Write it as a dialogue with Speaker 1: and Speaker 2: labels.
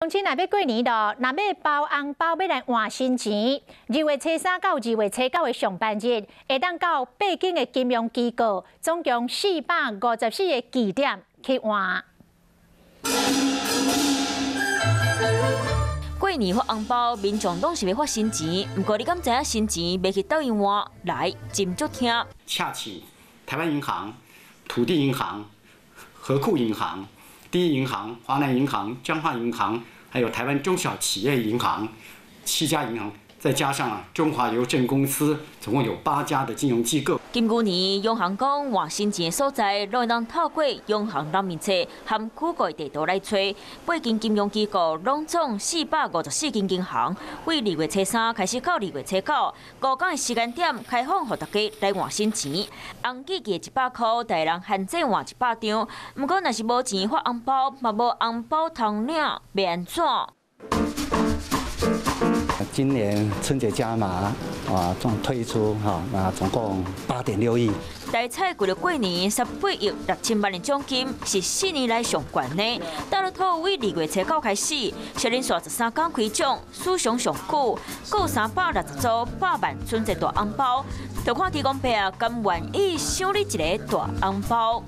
Speaker 1: 親若欲過年囉，若欲包紅包欲來換新錢，2月初3到2月初9的上班日，會當到八間的金融機構，總共454個據點去換。
Speaker 2: 過年發紅包，民眾攏是欲發新錢。毋過你敢知影新錢欲去佗位換？來，斟酌聽。
Speaker 3: 洽請台灣銀行、土地銀行、合庫銀行、第一銀行、華南銀行、彰化銀行，還有台灣中小企業銀行，七家銀行，再加上啊中華郵政公司，總共有八家的金融機構。
Speaker 2: 金牛年央行講換新錢的所在，攏會當透過央行人面冊含區國地圖來揣。八間金融機構攏總454間銀行，對2月初3開始到2月初9，5工的時間點開放予大家來換新錢。紅記記100箍，逐个人限制換100張。毋過若是無錢發紅包，嘛無紅包通領，欲按怎？
Speaker 4: 今年春節加碼啊，總推出哈，那總共8.6億。
Speaker 2: 台彩為著過年18億6千萬的獎金，是4年來上懸的。大樂透對2月初9開始，是連續13工開獎，史上上久，閣360組百萬春節大紅包，就看天公伯啊，敢願意賞你一个大紅包。